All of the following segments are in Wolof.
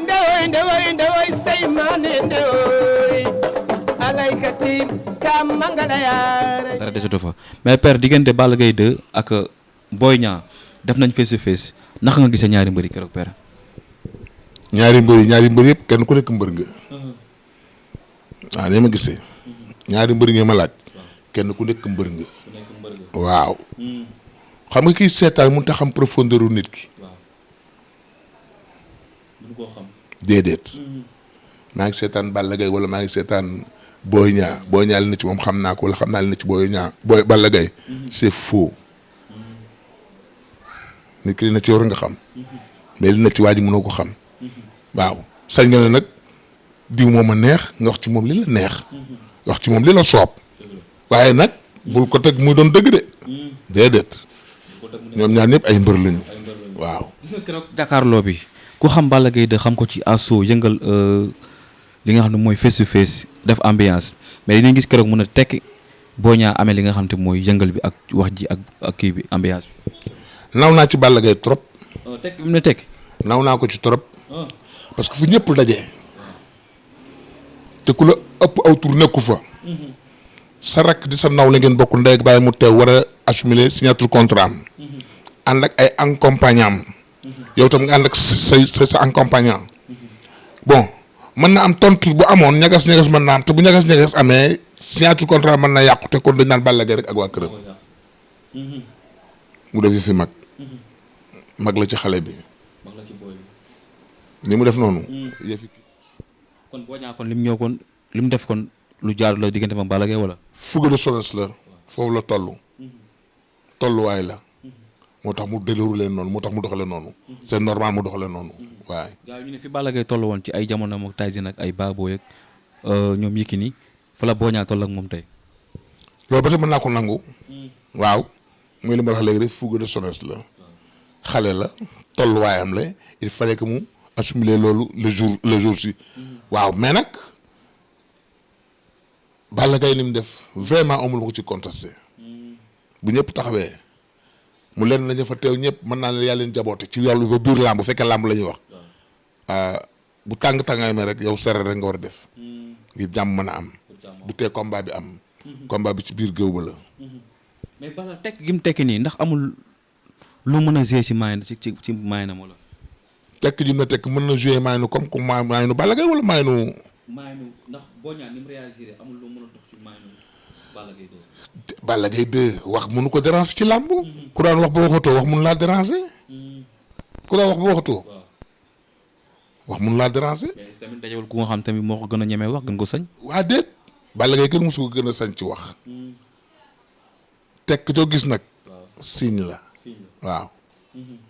ndewoy say maane ndewoy alaykati ka mangala yaare dara desatu fa mais père diggante Balla Gaye 2 ak Boy Niang def nañ face to face naka nga gisee ñaari mbëri keroog père. ñaari mbër yëpp kenn ku nekk mbër nga. waaw ni ma gisee. ñaari mbër nga ma laaj. kenn ku nekk mbër nga. waaw. xam nga kiy seetaan mënut a xam profondeur u nit ki. mënu koo xam. déedéet. maa ngi seetaan Balla Gaye wala maa ngi seetaan Boy Niang li na ci moom xam naa ko wala xam naa li na ci Balla Gaye c'est faux. nit ki li na ci war nga xam. mais li na ci waa ji mënoo ko xam. waaw sañ nga ne nag diw moom a neex nga wax ci moom li la neex. wax ci moom li la soob. waaye nag bul ko teg muy doon dëgg de. déedéet. ñoom ñaar ñëpp ay mbër lañu. waaw. gis nga keroog jàkkaarloo bi ku xam Balla Gaye de xam ko ci assaut yëngal li nga xam ne mooy face to face def ambiance mais dinañ gis keroog mën a tekki Boy Niang amee li nga xam te mooy yëngal bi ak wax ji ak kii bi ambiance bi. naw naa ci Balla Gaye trop. tekki bi mu ne tekki. naw naa ko ci trop. parce que fu ñëpp dajee. te ku la ëpp aw tur nekku fa. sa rakk di sa naw la ngeen bokk ndey ak baay mu teew war a assumer signature contrat am. ànd ak ay accompagnant am. yow tam nga ànd ak sa accompagnant. bon mën na am tontu bu amoon ñagas-ñagas mën na am te bu ñagas-ñagas amee signature contrat mën na yàqu te kon dañ naan Balla Gaye rek ak waa këram. mu def fi mag. mag la ci xale bi. ni mu def noonu. yëfi kon Boy Niang kon lim ñëw kon lim def kon lu jaar la diggante ak Balla Gaye wala. fuga de soles la foofu la toll. tolluwaay la. moo tax mu déroulé noonu moo tax mu doxalee noonu. c'est normal mu doxalee noonu waaye. gars yi ñu ne fi Balla Gaye toll woon ci ay jamono moom Tyson ak ay Baboy ak ñoom Yékini fa la Boy Niang toll ak moom tey. loolu ba tey mën naa ko nangu. waaw muy li ma wax léegi rek fuga de soles la. xale la tolluwaayam la il fallait que mu assimiler loolu le jour si. waaw mais nag Balla Gaye li mu def vraiment amul ko ci contesté bu ñëpp taxawee. mu leen nañu fa teew ñëpp mën naa leen yàlla leen jaboote ci wàllu ba biir làmb bu fekkee làmb la ñuy wax bu tàng-tàngaay me rek yow sere rek nga war a def ngir jàmm mën a am du tee combat bi am combat bi ci biir géew ba la mais Balla tekk gi mu tekki nii ndax amul lu mën a jouer ci maay ci maay na wala tekk ji na tekk mën na jouer maay nu comme maay nu Balla Gaye wala maay nu ndax Boy Niang ni mu réagir amul lu mën a dox ci maay nu Balla Gaye 2 wax mënu ko déranger ci làmb ku daan wax ba waxatoo wax mënu laa déranger ku daan wax ba waxatoo wax mënu laa déranger. mais tamit dajewul ku nga xam tamit moo ko gën a ñemee wax gën ko sañ. waa déet Balla Gaye kenn mosu ko gën a sañ ci wax tekk joo gis nag signe la waaw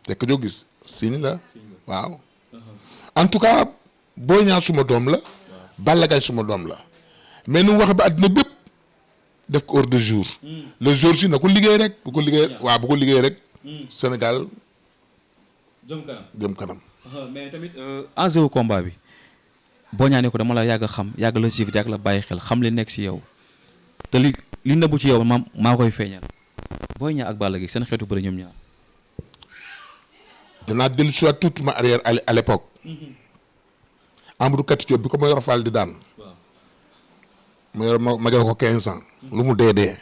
tekk joo gis signe la waaw en tout cas Boy Niang suma doom la Balla Gaye suma doom la mais nu mu wax ba àddina bépp def ko hors de jour le jour si na ko liggéey rek bu ko liggéey rek Sénégal jëm kanam mais tamit enjeu combat bi Boy Niang ne ko dama la yàgg a xam yàgg la suivre yàgg la bàyyi xel xam li nekk si yow te li nëbbu ci yow maa koy feeñal Boy Niang ak Balla Gaye seen xeetu bëri ñoom ñaar danaa dellu si waat tuuti ma arrière à l'époque Amadou Kati Diop bi ko ma yor faal di daan ma gën ko 15 ans lu mu dee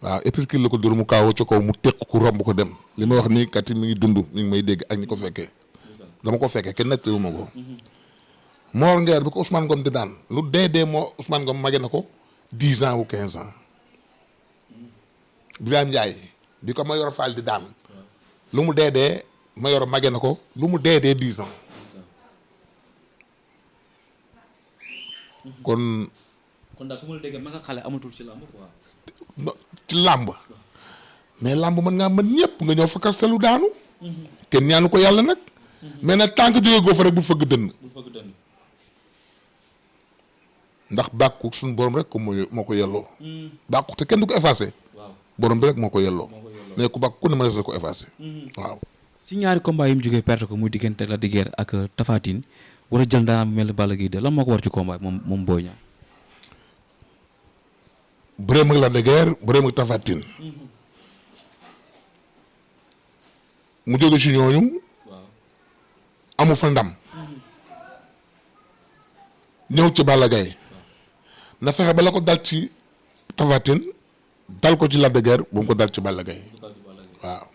waaw épicule la ko dóor mu kaawoo ca kaw mu teq ku romb ko dem li may wax nii kat mi ngi dund mi ngi may dégg ak ñi ko fekkee dama ko fekkee kenn nettaliwu ma ko Mor Ngeer bi ko Ousmane Ngom di daan lu dee moo Ousmane Ngom mage na ko 10 ans ou 15 ans Birame Ndiaye bi ko ma yor faal di daan lu mu dee ma yor mage na ko lu mu dee 10 ans kon daal su ma la déggee ma nga xale amatul ci làmb quoi. ci làmb mais làmb mën ngaa mën ñëpp nga ñëw fa kastalu daanu. kenn ñaanu ko yàlla nag. mais nag tant que jógee goo fa rek bu fëgg dënn. ndax bàkku suñu borom rek ko moo ko yelloo. bàkku te kenn du ko effacé. borom bi rek moo ko yelloo. mais ku bàkku ku ne ma des ko effacé. waaw. si ñaari combat yi mu jógee perte ko muy diggante Lac de Guiers ak Tapha Tine war a jël ndaanaan bu mel ni Balla Gaye de lan moo ko war ci combat moom Boy Niang. bëreem ak Lac de Guiers bëreem ak Tapha Tine mu jóge ci ñooñu amu fa ndam ñëw ci Balla Gaye na fexe ba la ko dal ci Tapha Tine dal ko ci Lac de Guiers bu mu ko dal ci Balla Gaye waaw.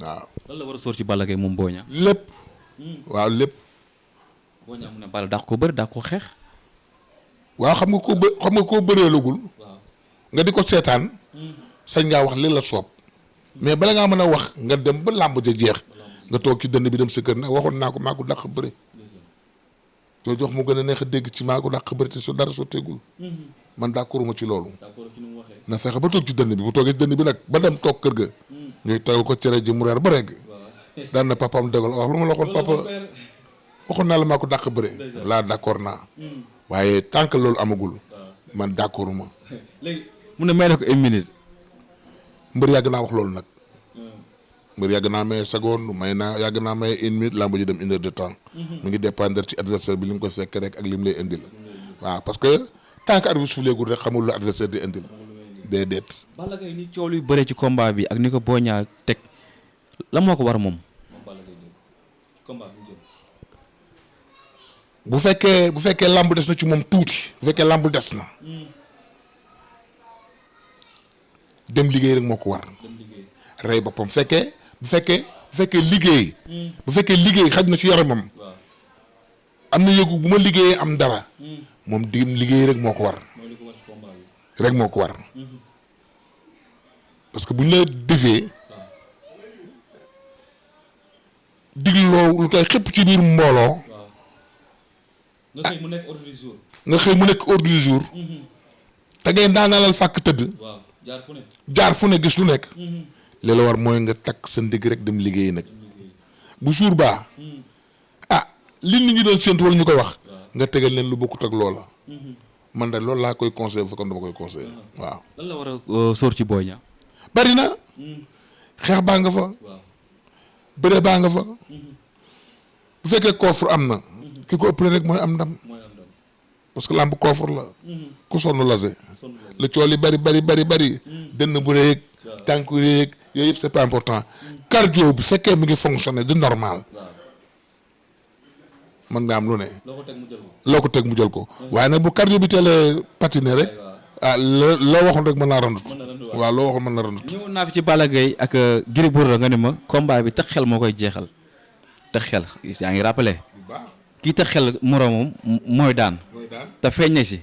waaw. lan la war a sóor ci Balla Gaye moom Boy Niang. lépp. waaw lépp. Boy Niang mu ne Balla daa ko bëri daa ko xeex. waaw xam nga koo bëreelagul. nga di ko seetaan. sañ ngaa wax li la soob. mais bala ngaa mën a wax nga dem ba làmb ja jeex. nga toog ci dënn bi dem sa kër nag waxoon naa ko maa ko dàq bëre. joo jox mu gën a neex a dégg ci maa ko dàq bëre te su dara sotteegul. man d'accord ma ci loolu. na fexe ba toog ci dënn bi bu toogee ci dënn bi nag ba dem toog kër ga. ñuy tegal ko cere ji mu reer ba regg. daan na papaam dégal wax lu ma la waxoon papa waxoon naa la maa ko dàq bëre. laa d'accord naa. waaye tant que loolu amagul. man d'accord ma. léegi mu ne may na ko une minute. mbër yàgg naa wax loolu nag. mbër yàgg naa may seconde yàgg naa may une minute làmb ji dem une heure de temps. mu ngi dépendre ci adversaire bi li mu koy fekk rek ak li mu lay indil. waaw parce que tant que arbitre souffleegul rek xamul lu adversaire di indil. déedéet. Balla Gaye ni coow luy bëree ci combat bi ak ni ko Boy Niang teg la moo ko war moom. Balla Gaye ci combat bi jëm. bu fekkee làmb des na ci moom tuuti bu fekkee làmb des na. dem liggéey rek moo ko war. rey boppam bu fekkee liggéey. bu fekkee liggéey xaj na ci yaramam. am na yëgu bu ma liggéeyee am dara. moom di liggéey rek moo ko war. rek moo ko war. parce que bu ñu la defee. digloo lu koy xëpp ci biir mbooloo. nga xëy mu nekk ordre du jour. te ngay daanalal fàkk tëdd. jaar fu ne gis lu nekk. li la war mooy nga takk sa ndigg rek dem liggéey nag. bu jour baa. li nit ñi doon séntu wala ñu koy wax. nga tegal leen lu bokkut ak loola. man de loolu laa koy conseillé bu fekkoon dama koy conseillé waaw. lan la war a sóor ci Boy Niang. bari na. xeex baa nga fa. bëre baa nga fa. bu fekkee coffre am na. ki ko ëpp rek mooy am ndam. parce que làmb coffre la. ku sonn lase. la cool yi bari. dënn bu rëy tànku rëy yooyu yëpp c'est pas important. cardio bi fekkee mi ngi fonctionner di normal. mën nga am lu ne. loo ko teg mu jël ko. waaye nag bu cardio bi teelee patiner rek. loo waxoon rek mën naa randut. waaw loo waxoon mën na randut. ñëwoon naa fi ci Balla Gaye ak Gris Bordeaux nga ne ma combat bi tax xel moo koy jeexal. tax xel yaa ngi rappelé. kii tax xel moroomam mooy daan. te feeñ na si.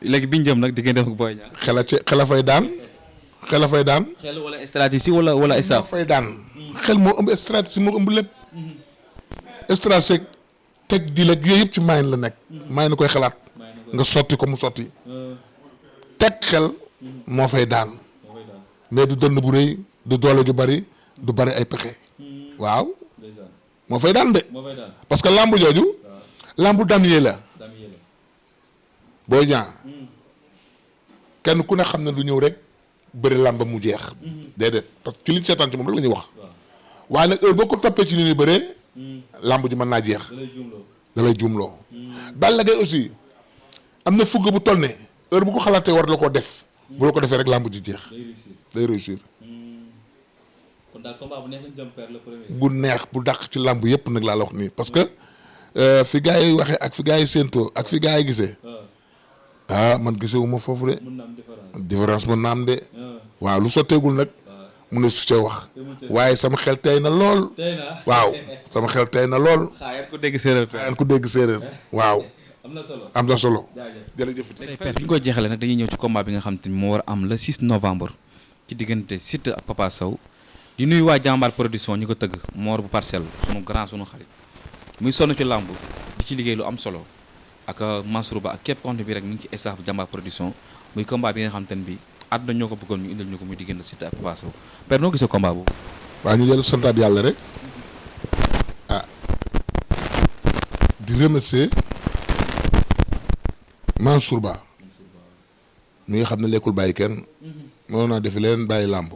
léegi bi ñu jëm nag di ngeen def ak Boy Niang. xel fay daan. xel wala stratégie wala staff. fay daan. xel moo ëmb stratégie moo ëmb lépp. stratégie teg di la yooyu yëpp ci mayin la nekk. mayin na koy xalaat. nga sotti ko mu sotti. teg xel moo fay daan. mais du dënn bu rëy du doole ju bari du bari ay pexe. waaw. moo fay daan de. parce que lambu jooju. lambu damier la. Boy Niang kenn ku ne xam ne du ñëw rek bëri làmba mu jeex. déedéet parce que ci liñ seetaan ci moom rek la ñuy wax. waaye nag heure boo ko toppee ci li ñuy bëree. làmb ji mën naa jeex. da lay juumloo. Balla Gaye aussi am na fugg bu toll ne heure bu ko xalaatee war la koo def. bu la ko defee rek làmb ji jeex. day réussir. kon daal combat bu neex lañ jëm père le premier. bu neex bu dàq ci làmb yëpp nag laa la wax nii parce que fi gars yi waxee ak fi gars yi séentoo ak fi gars yi gisee. man gisewuma foofu de. mën na am différence mën na am de. waaw lu sotteegul nag. mu ne su ca wax. waaye sama xel tey na lool. waaw sama xel tey na lool. xaayaan ko dégg séeréer. waaw. am na solo. jërëjëf. tey père fi ñu koy jeexalee nag dañuy ñëw ci combat bi nga xam te ni moo war a am le 6 novembre ci diggante Siteu ak Papa Sow di nuyu waa Jàmbaar production ñu ko tëgg Mor bu Parcelles sunu grand sunu xarit muy sonn ci làmb di ci liggéey lu am solo ak Mansour Ba ak képp compte bi rek ñu ngi ci staff Jàmbaar production muy combat bi nga xam te ne bi àdduna ñoo ko bëggoon ñu indil ñu ko muy diggante Siteu ak Papa Sow père noo gisee combat boobu. waaw ñu dellu santaat yàlla rek di remercier Mansour Ba mi nga xam ne lekkul bàyyi kenn mënoon naa defi leen bàyyi làmb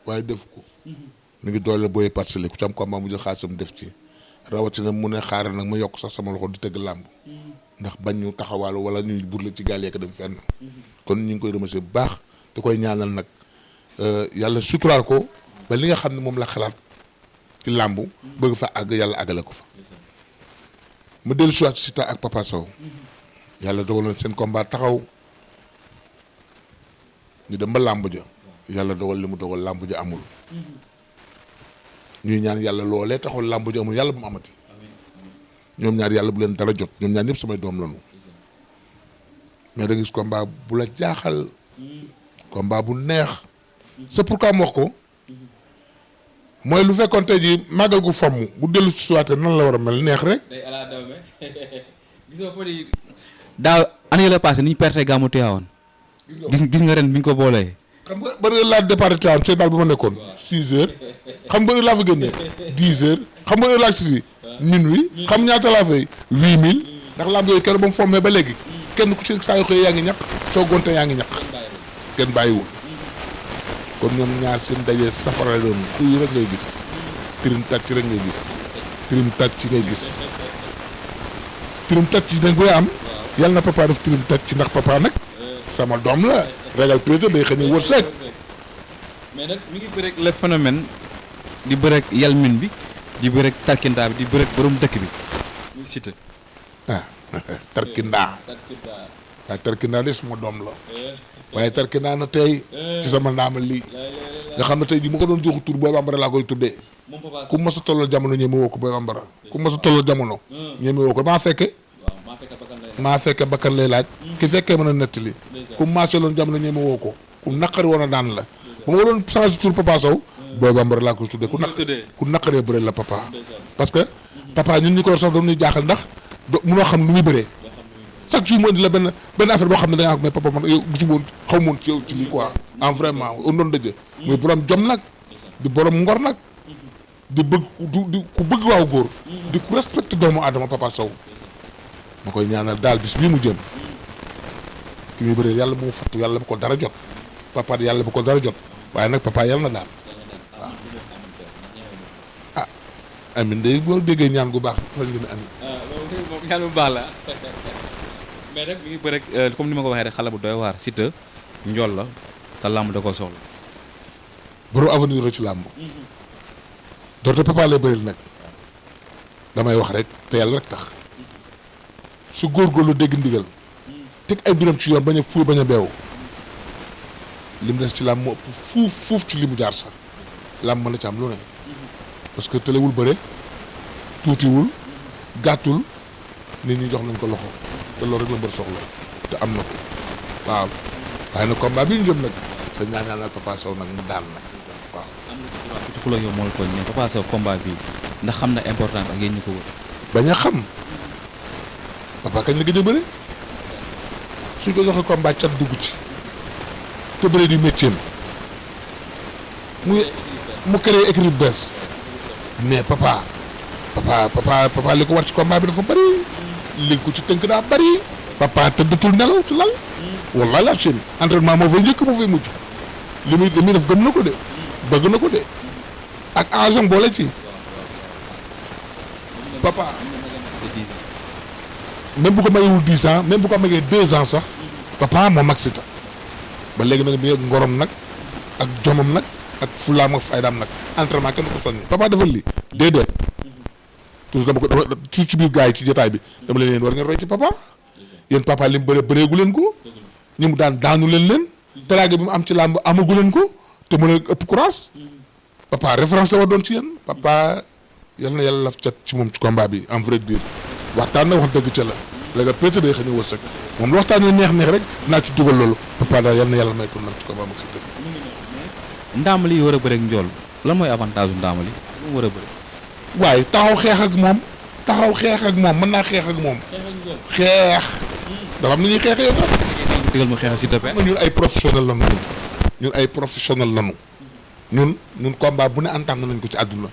waaye def ko mi ngi doole booy parcelle ku ci am combat mu jël xaalisam def ci rawatina mu ne xaaral nag ma yokk sax sama loxo di tëgg làmb ndax bañ ñu taxawaalu wala ñuy burle ci gaal yeek dem fenn kon ñu ngi koy remercier bu baax di koy ñaanal nag yàlla suturaal ko ba li nga xam ne moom la xalaat ci làmb bëgg fa àgg yàlla àggale ko fa mu dellu si waat Siteu ak Papa Sow yàlla dogal na seen combat taxaw ñu dem ba làmb ja yàlla dogal li mu dogal làmb ja amul ñuy ñaan yàlla loolee taxul làmb ja amul yàlla bu mu amati ñoom ñaar yàlla bu leen dara jot ñoom ñaar ñëpp samay doom lañu mais da gis combat bu la jaaxal combat bu neex c'est pourquoi mu wax ko mooy lu fekkoon tey jii màggal gu fomm bu dellu si waatee nan la war a mel neex rek. day ala daw me gisoo fa di daaw année la passé ni ñu perte gàmmu Tiwaawan gis nga ren bi ñu ko boolee. xam nga ba laa départ Tiwaawan ci daal bu ma nekkoon 6 heures xam nga heure laa fa génnee 10 heures xam nga heure laa si fii minuit xam ñaata laa fay 8000 ndax lamb yooyu keroog ba mu fommee ba léegi kenn ku ci saa yoo xëyee yaa ngi ñaq soo gonte yaa ngi ñaq kenn bàyyiwul kon ñoom ñaar seen daje safara la doon xuy rek ngay gis tirim tàcc rek ngay gis tirim tàcc ngay gis tirim tàcc dañ koy am yàlla na papa def tirim tàcc ndax papa nag sama doom la régal président day xëy na wërsëg. mais nag mi ngi bëreeg le phénomène di bëreeg yalmin bi di bëreeg tarkindaa bi di bëreeg borom dëkk bi muy Siteu. ah tarkindaa waaye tarkindaa de suma doom la waaye tarkindaa na tey ci sama ndaama lii nga xam ne tey jii mu ko doon joxu tur Boy Bambara laa koy tuddee ku ma sa tollal jamono ñeme woo ko Boy Bambara ku ma sa tollal jamono ñeme woo ko maa fekke bakkan lay laaj ki fekkee mën a nettali ku maasee loon jamono ñeme woo ko ku naqari woon a daan la bu ma doon changé tur Papa Sow Boy Bambara laa koy tuddee ku naqaree bëre la papa parce que papa ñun ñi ko sax doon ñuy jaaxal ndax munoo xam lu muy bëree chaque jour mu indi la benn affaire boo xam ne da nga xam mais papa man yow gisu woon xaw moon ci yow ci lii quoi en vraiment on doon dëjë muy borom jom nag di borom ngor nag di bëgg di ku bëgg waaw góor di ku respecté doomu aadama Papa Sow ma koy ñaanal daal bis bii mu jëm ki muy bëree yàlla bu mu fatt yàlla bu ko dara jot papa yàlla bu ko dara jot waaye nag papa yàlla na daal waaw ah amin day boo déggee ñaan gu baax lañ gën a amin moom ñaan bu baax la mais rek mi ngi bëre comme ni ma ko waxee rek xale bu doy waar Siteu njool la te làmb da koo soxla borom avenir la ci làmb doorte papa lay bëril nag damay wax rek te yàlla rek tax su góorgóorlu dégg ndigal teg ay mbiram ci yoon bañ a fuuy bañ a beew li mu des ci làmb mu ëpp fuuf ci li mu jaar sax làmb mën na ci am lu ne parce que tëlewul bëre tuutiwul gàttul nit ñi jox nañ ko loxo te loolu rek la mbër soxla te am na ko waaw waaye nag combat bi ñu jëm nag sa ñaanal Papa Sow nag mu daan nag waaw. am na ci droit tuuti ku la yow moo la ko ñëw Papa Sow combat bi ndax xam na importance ak yéen ñu ko wër. bañ a xam papa kañ la gëj a bëre suñ ko joxe combat cat dugg ci te bëre di métier mu créé équipe bu bees mais papa li ko war ci combat bi dafa bëri li ko ci tënk daa bëri papa tëddatul nelaw ci lal wallahi la chaîne entraînement moo fay njëkk moo fay mujj li muy def gëm na ko de bëgg na ko de ak agent boole ci papa même bu ko mayewul 10 ans même bu ko magee 2 ans sax papa moo mag Siteu ba léegi nag mi ngi ngorom nag ak jomam nag ak fulaam ak faydaam nag entraînement kenn du ko soññ papa defal lii déedéet toujours dama ci biir gars yi ci jotaay bi dama leen war ngeen roy ci papa yéen papa li mu bëreegu leen ko ñi mu daanu leen teraanga bi mu am ci làmb amagu leen ko te mën a ëpp courage papa référence la war doon ci yéen papa yal na yàlla laf cat ci moom ci combat bi en vrai dire waxtaan na wax dëgg ca la léegi peut-être day xëy na wërsëg moom lu waxtaan wi neex rek naa ci dugal loolu papa daal yal na yàlla may ko nag ci combat mag Siteu. Ndaamali yi war a bëre ak njool lan mooy avantage u Ndaamali lu mu war a bëre. waaye taxaw xeex ak moom mën naa xeex ak moom. xeex dafa am na ñuy xeexee yow tam. digal mu xeex Siteu pe. ñun ay professionnel lañu ñun ay professionnel lañu ñun combat bu ne entendre nañ ko ci àdduna.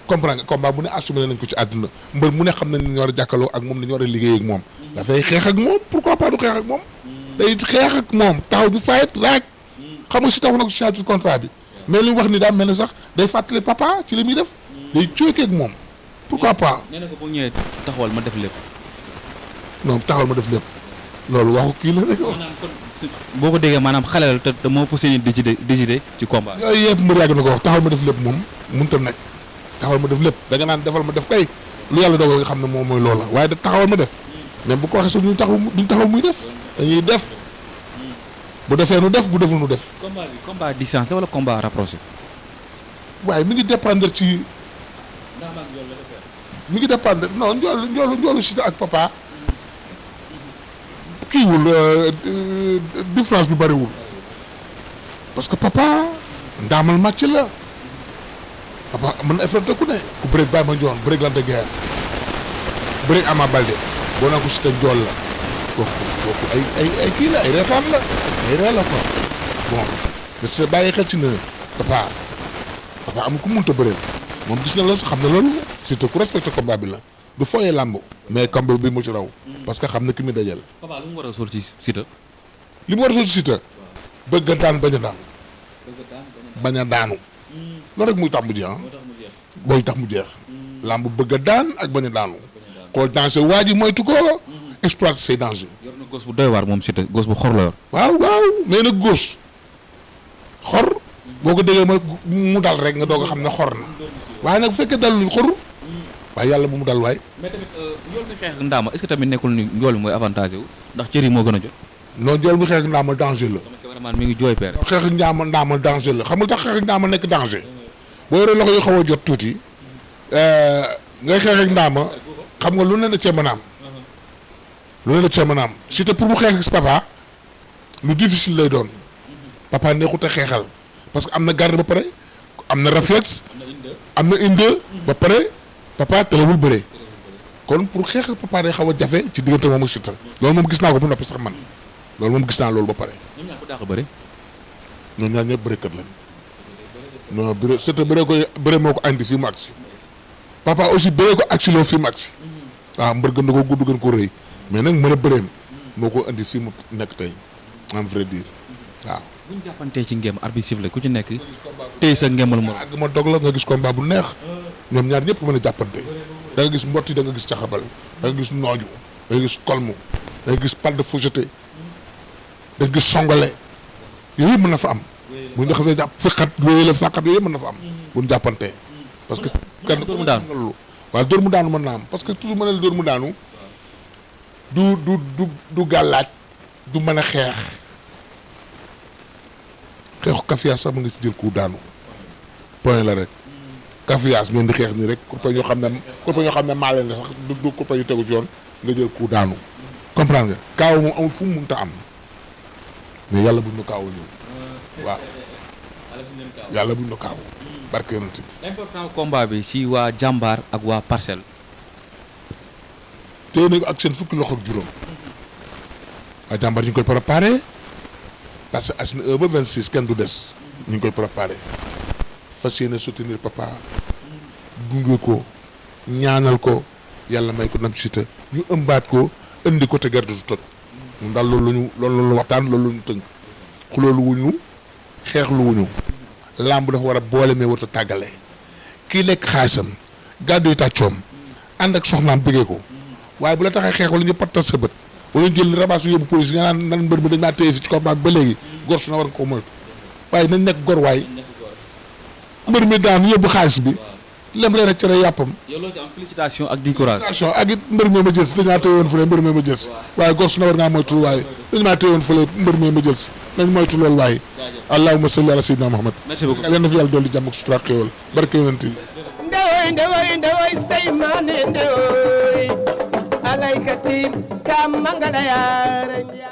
comprendre nga combat bu ne assumé nañ ko ci àdduna mbër mu ne xam nañ ne ñu war a jàkkaloo ak moom dañu war a liggéey ak moom. dafay xeex ak moom pourquoi pas du xeex ak moom. day xeex ak moom taxaw du fayet raaj. xam nga si taxaw na ko signature contrat bi mais li mu wax ni daa mel ne sax day fàttali papa ci li muy def. day cookee ak moom pourquoi pas. nee na ko bu ñëwee taxawal ma def lépp. non taxawal ma def lépp loolu waxu kii la rek. boo ko déggee maanaam xale la te moo fa seen décidé ci combat. yooyu yëpp mbër yàgg na ko wax taxawal ma def lépp moom mënut a nekk taxawal ma def lépp da nga naan defal ma def kay lu yàlla dogal nga xam ne moom mooy loola waaye da taxawal ma def mais bu ko waxee sax duñ taxaw muy def dañuy def bu defee nu def bu deful nu def. combat bi combat distance la wala combat rapproché. waaye mi ngi dépendre ci. mi ngi dépendre non njoolu Siteu ak Papa kiiwul différence bi bëriwul parce que Papa ndaamal màcc la Papa mën na effronté ku ne ku bëreeg Baye Mandione bëreeg Lac de Guiers bëreeg Ama Baldé boo naa ko Siteu njool la kooku ay kii la ay reetaan la ay ree la quoi bon de se bàyyi xel ci ne Papa amul ku mënta bëreel moom gis na loolu sax xam na loolu surtout ku respecté combat bi la du fooyee làmb mais combat bi mu ci raw parce que xam na ki muy dajal. Papa lu mu war a sol ci Siteu. li mu war a sol ci Siteu bëgg a daan bañ a daanu. bañ a daanu. loolu rek muy tax mu jeex booy tax mu jeex. làmb bëgg a daan ak bañ a daanu. xool danger waa ji moytu ko exploiter say danger. yor na gos bu doy waar moom Siteu gos bu xor la yor. waaw mais nag gos xor. boo ko déggee mu dal rek nga doog a xam ne xor na waaye nag bu fekkee dalul xor waaye yàlla bu mu dal waay. mais tamit njool mi xeex ak ndaama est-ce que tamit nekkul ni njool mi mooy avantage wu ndax cër yi moo gën a jot. non njool mi xeex ak ndaama danger la. cameraman mi ngi jooy père. xeex ak ndaama danger la xam nga tax xeex ak ndaama nekk danger boo yoree loxo yu xaw a jot tuuti ngay xeex ak ndaama xam nga lu ne na cee mën a am lu ne na cee mën a am surtout pour mu xeex ak Papa lu difficile lay doon Papa neexut a xeexal. parce que am na garde ba pare am na réflexe am na inde ba pare Papa telewul bëree kon pour xeex Papa day xaw a jafe ci diggante moom ak Siteu loolu moom gis naa ko bu noppi sax man loolu moom gis naa loolu ba pare. ñoom ñaar ko dàq bëri. ñoom ñaar ñëpp bërekat lañ non bëre Siteu bëree moo ko andi fii mu agsi Papa aussi bëree ko agsi loo fii mu agsi waaw mbër gën na ko gudd gën ko rëy mais nag mën a bëreem moo ko andi fii mu nekk tey en vrai dire waaw. bu ñu jàppantee ci ngem arbitre sifflé ku ci nekk tey sa ngemal mo àgg ma dog la nga gis combat bu neex ñoom ñaar ñëpp mën a jàppante da nga gis mbotti da nga gis caxabal da nga gis nooju da nga gis kolmu da nga gis pal de faucheté da nga gis songale yooyu yëpp mën na fa am bu ñu xasee jàpp fiqat wéyee la fàqat yooyu yëpp mën na fa am bu ñu jàppantee parce que kenn dóor mu daanu waaw dóor mu daanu mën na am parce que toujours mën na la dóor mu daanu du gàllaaj du mën a xeex xeexu kafiyaas sax mu ngi ci jël ku daanu point la rek kafiyaas ngeen di xeex nii rek kurpa ñoo xam ne maa leen la sax du kurpa yu tegu ci yoon nga jël ku daanu comprendre nga kaaw moom amul fu mu mënta am mais yàlla buñ na kaaw ñëw waaw yàlla buñ na kaaw barke yonent bi. important combat bi ci waa jàmbaar ak waa parcelle. téye nañ ko ak seen fukki loxo ak juróom waa jàmbaar ñu ngi koy préparé parce que asina 1 ba 26 kenn du des ñu ngi koy préparé fas yéene soutenir Papa gunge ko ñaanal ko yàlla may ko nam Siteu ñu ëmbaat ko indi ko te gerte du toj ñun daal loolu la waxtaan loolu la ñu tënk xuloolu wuñu xeexlu wuñu làmb dafa war a boole mais warut a tàggale kii lekk xaalisam gàddu yi tàccoom ànd ak soxnaam bëggee ko waaye bu la taxee xeex wala ñu pattal sa bët wala ñu jël rabaas yu yóbbu police nga naan nan mbër mi dañ maa téye fi ci combat ba léegi gor su na war nga ko moytu waaye nañ nekk gor waay mbër mi daan yóbbu xaalis bi lem leen ak cere yàppam. yow loo ci am félicitation ak di courage. félicitation ak it mbër mi ma jël si dañ maa téye woon fële mbër mi ma jël si waaye gor su na war ngaa moytu waaye dañ maa téye woon fële mbër mi ma jël si nañ moytu loolu waaye allahumma salli ala sayyidina Muhammad. merci beaucoup yàlla na fi yàlla dolli jàmm ak sutura ak xéewal barke yonent bi. ndewoy say maane ndewoy alaykati kam mangala yaara